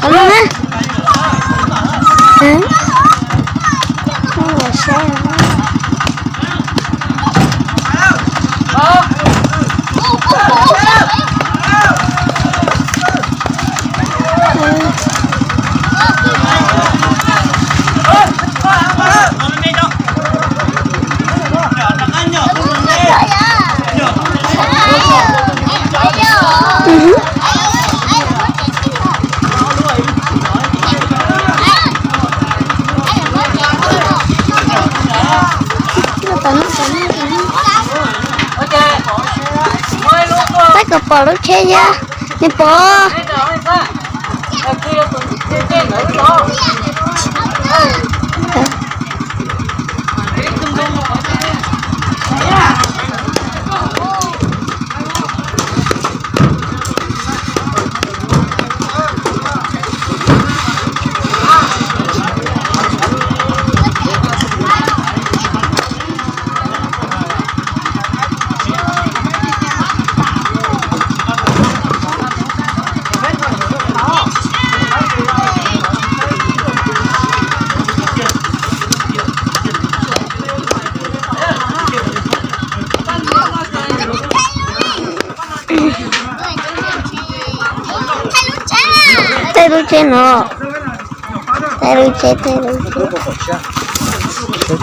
Qhov no na. Hm. Ua saib. Peb kom pom lub tsheb yab, nws pom. Tej lub tsheb no, tej lub tsheb, tej lub tsheb.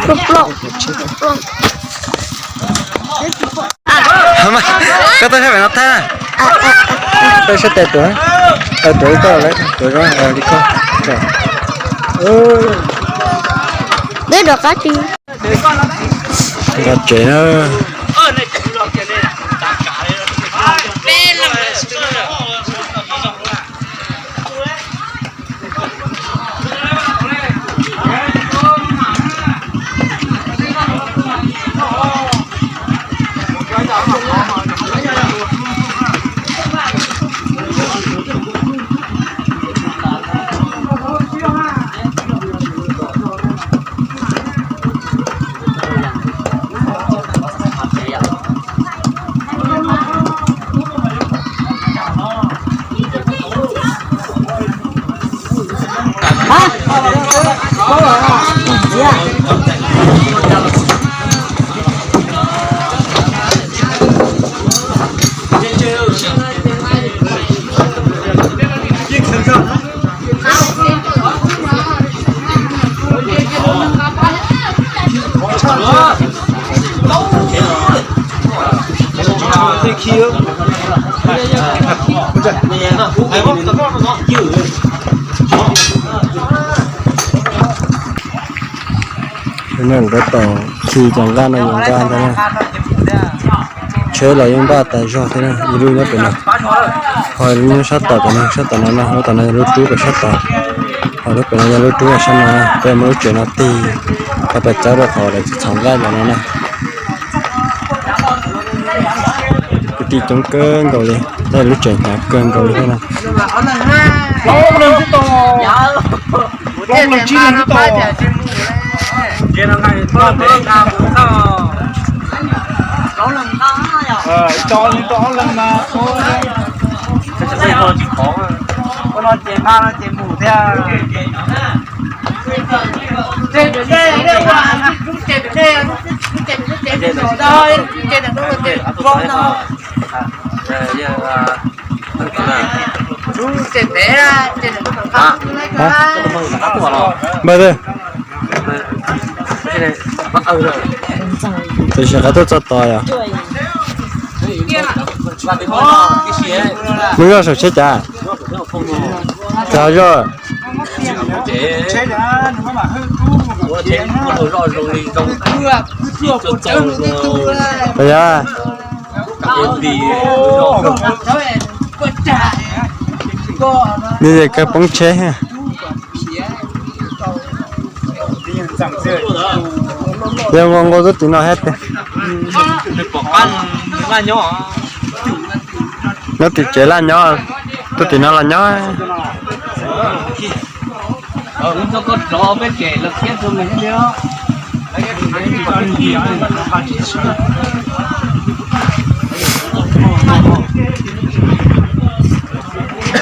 Lub plooj. Koj tuaj saib pem no tag. Tuaj saib tes tuaj. Tuaj li koj lawm, tuaj zoo li koj. Twb rov qab tsis. Nqa tsev na. Nkawd tau khi cov nqaj no yuav nqa ntag na. Tsheb los yeej npaj tas zog thiab na, ib lub nyob pem no, ho ib lub nyob sab tom, tom no, sab tom no na, lub tom no yog lub rub pem sab tod, ho lub pem no yog lub rub sab no na. Peb muab lub tsev no tig qhov pem txawb rau qhov lawv txhoov nqaij los no na. Kwv tij coob kawg nkaus li, lub tsev hnyav kawg nkaus li thiab na. Npawg, tab sis qab tuaj txog tod yog? Nws yog saum tsheb cav? Tsis yog. Yog. Nws yog kawg poob tsheb. Yog nqua nqua tub tim no thiab tiag. Nyob tim tsev laj nyob, tub tim no los nyob.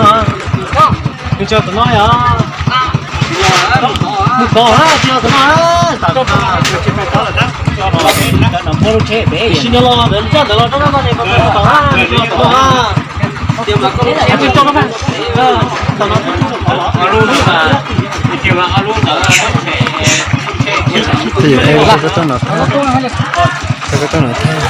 no, nws tsis yog tom no yog, nws tom na, tsis yog tom no. Sim no los ntawm coj ntawd los rau no ne, tom na, tsis yog tom no. Tej zaum koj tau nov thawj, koj tau nov thawj.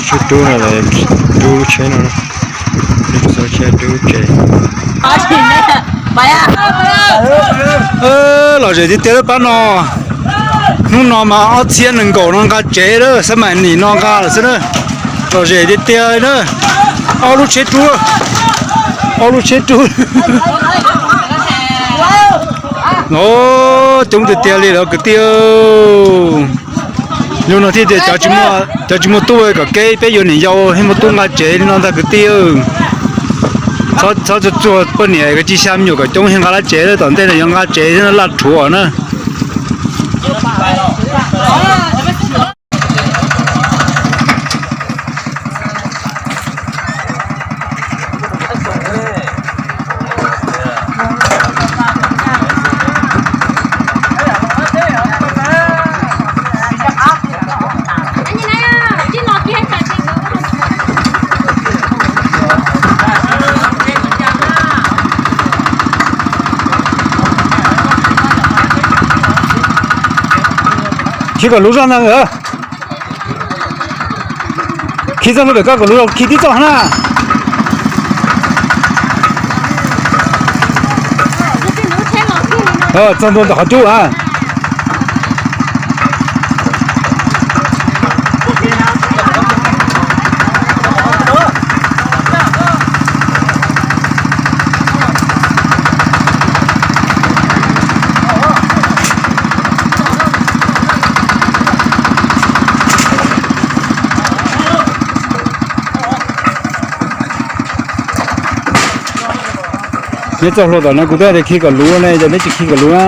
Tsis tshua rub no, rub lub tsheb no, tsis tshua rub tsev. Lom zem tiag tiag lawm pab no. Hnub no mas ob txhiab nees nkaum no nqa tsev lawm, xab mais nim no nqa lawm xwb na. Lom zem tiag tiag na. Ob lub tsheb rub, ob lub tsheb rub. Coob tiag tiag li lawm kwv tij. Yog no thiaj tias cov tsis muaj tub kom kev peb yuav niam yau thiaj muaj tub nqa tsev li no ntag kwv tij. Txhob txuag txuag poj niam kom tsis xya me nyuam kom coob thiaj nqa lab tsev, tom ntej no yuav nqa tsev thiab laj rhuav na. Khij kom luv zog ntag. Khij txog lub pem koj kom luv zog, khij tib txoj na. Txog ntua ntawm qhov cub a. Neb txoj hlua tom no kuv twb tias khi kom luv ne, ces neb tsis khi kom luv na.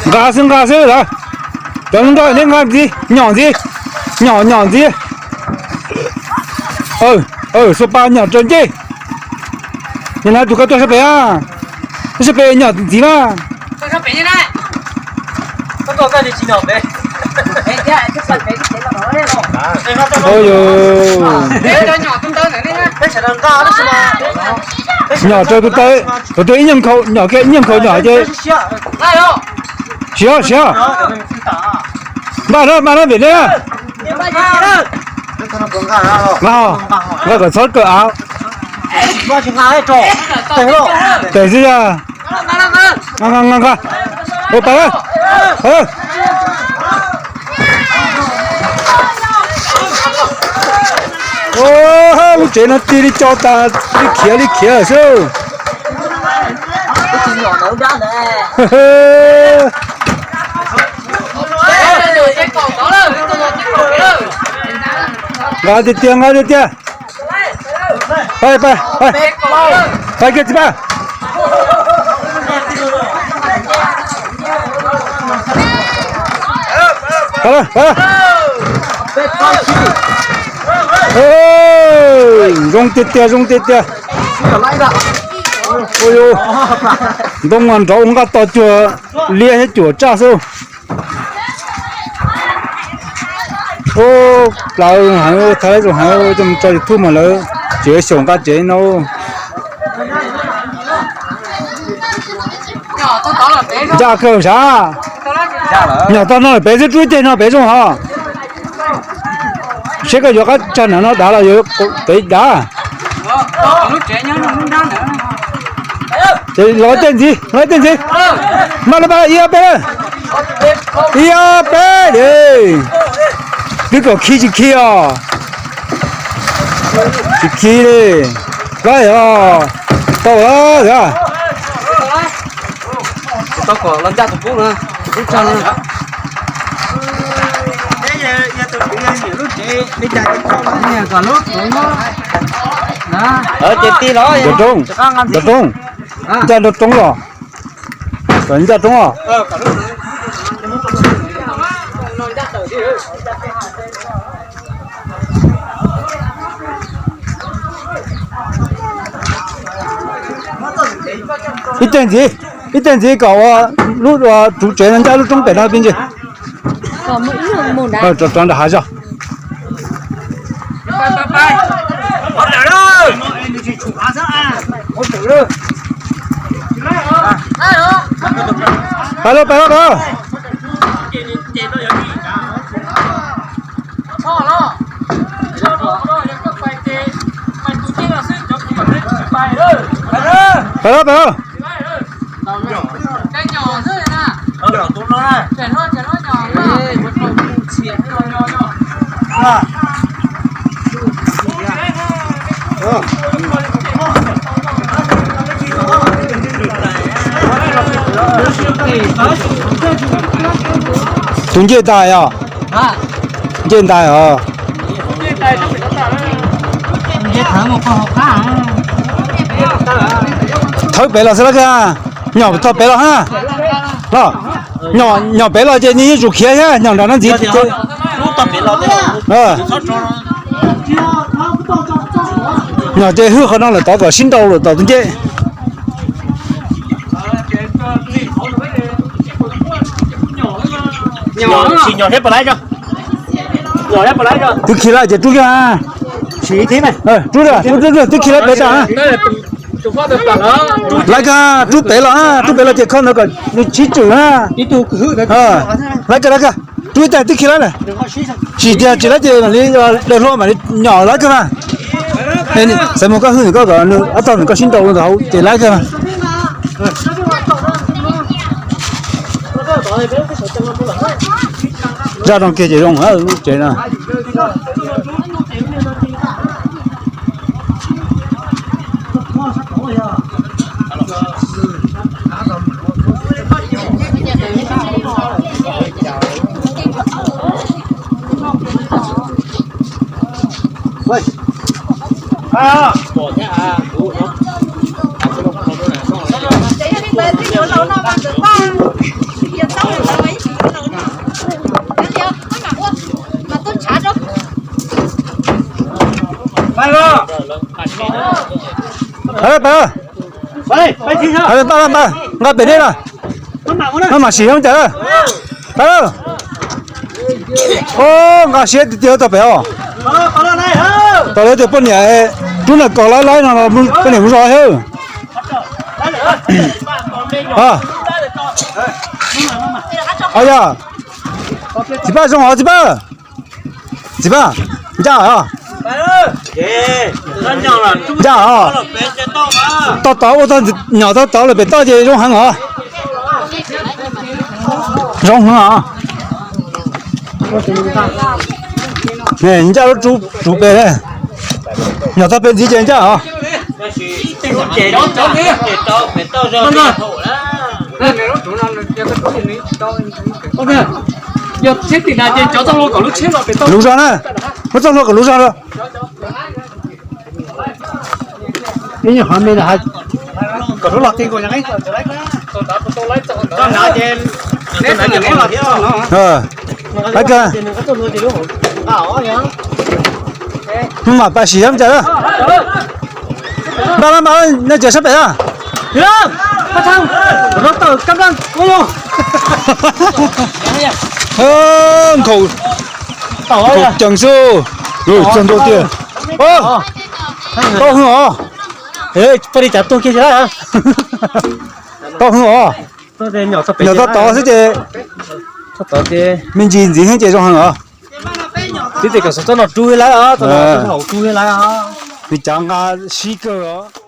Nqa xwb nqa xwb lawm. Cov nroj neb nqa ntxiv, nyom ntxiv, nyom nyom ntxiv. Xuas pas nyom raws ncej. Nim no tus koj tuaj sab pem a, tuaj sab pem nyom ntxiv na. Nyom raws tus taw, tus twg ib nyuag nkhaus nyom kiag, ib nyuag nkhaus nyom ces. Siab siab. Npaj na, npaj na, vim ne. Nqa, nqa kom txhob kawm av. Tes xwb yog. Nqa, nqa, nqa, nqa. Ua pas na. tsev no tig li co tas li khiav li khiav xwb. Nqa tiag tiag, nqa tiag tiag. Pais, pais, pais kiag txiv Paj. Zoo tiag tiag, zoo tiag tiag. Ntoo mas nrov ua nqaj to cuag liab thiab cuam tsaj xwb. Ub, plaws heev, thaij zoo heev, coj mus tso YouTube mas lawv tseem xyaum nqa tsev no. Ncaj kawg sav. Nyom tog no lawm pem xwb, rub ib teg no pem zoo hos. Seb koj yuav qab tsag nram no dav los yuav pem dav. Ces los ib teg ntxiv, los ib teg ntxiv. Maj li pab ib ob peb, ib ob peb. Twb kom khi tsis khi os. Tsis khi li. Laib os. Tau lawm. Tau kom los ncaj tus kub na, tus kub tsag na. Ces tig los. Nrog roob, nrog roob, ncaj nrog roob los. Kom ncaj roob os. Ib teg ntxiv, ib teg ntxiv kom ua lub, ua ruv tsev no ncaj lub roob pem no pib ntsis. Rov nram hav zog. Pais lauj, pais lauj, pais lauj. Pais lauj, pais lauj. Tus ncej tas os. Ncej tas os. Thawb pem los xwb lawv kawg. Nyom tog pem los hab. Nyom pem los ces nws yuav tsum khiav thiab, nyom nram no ntxiv. Nyom ces hwj qhov no lawm tod kom sib nrau lawm tom tus ncej. Twb khi lawm ces rub kiag. Rub, rub, rub, twb khi lawm pem tas. Lawv kawg, rub pem los, rub pem los ces kho ntawd kom nws sib tswm na. Lawv kawg, lawv kawg, rub ib teg twb khi lawm na. Tsis tiag tsis lawm ces mam li daws hlua mam li nyom lawv kawg mas. Xav mus koj hwj nws koj kom nws ob tog nws koj sib nrau ntawm hauv ces lawv kawg mas. Zaj no kiag ces zoo lub tsev no. Nqa pem dej na. Maj mam sim zoo cas. Nqa siab tiag tiag tau pem os. Tau lawv tias poj niam rub nram kos laib laib no, poj niam mus zov thiab. Yog, txiv Paj zoo os txiv Paj. Txiv Paj, ncaj os. Ncaj os. Tau tod ua tau nyom tau tod lawm pem toj ces zoo heev os. Zoo heev os. Ncaj lub rub pem. Nyom txog pem ntxiv ces ncaj os. Lub zog na, muab txoj hlua kom lub zog. Ib nyuag qhov me kom lub los ti nkaus. Hais kawg, maj mam pam sim yom, cas lawm. Npaj lawm, npaj lawm, nej tseem sab pem na. Nkhaus, nkhaus ceev xwb. Txog ntua tiag. Tau hwv os. Poj li cas tuag kiag. Tau hwv os. Nyom txog tod xwb ces me ntsis ntxiv heev ces zoo heev os. Tib tes kom xov tooj no rub lawm os, txog no rub lawm os. Nws cav nqa sib kawg os.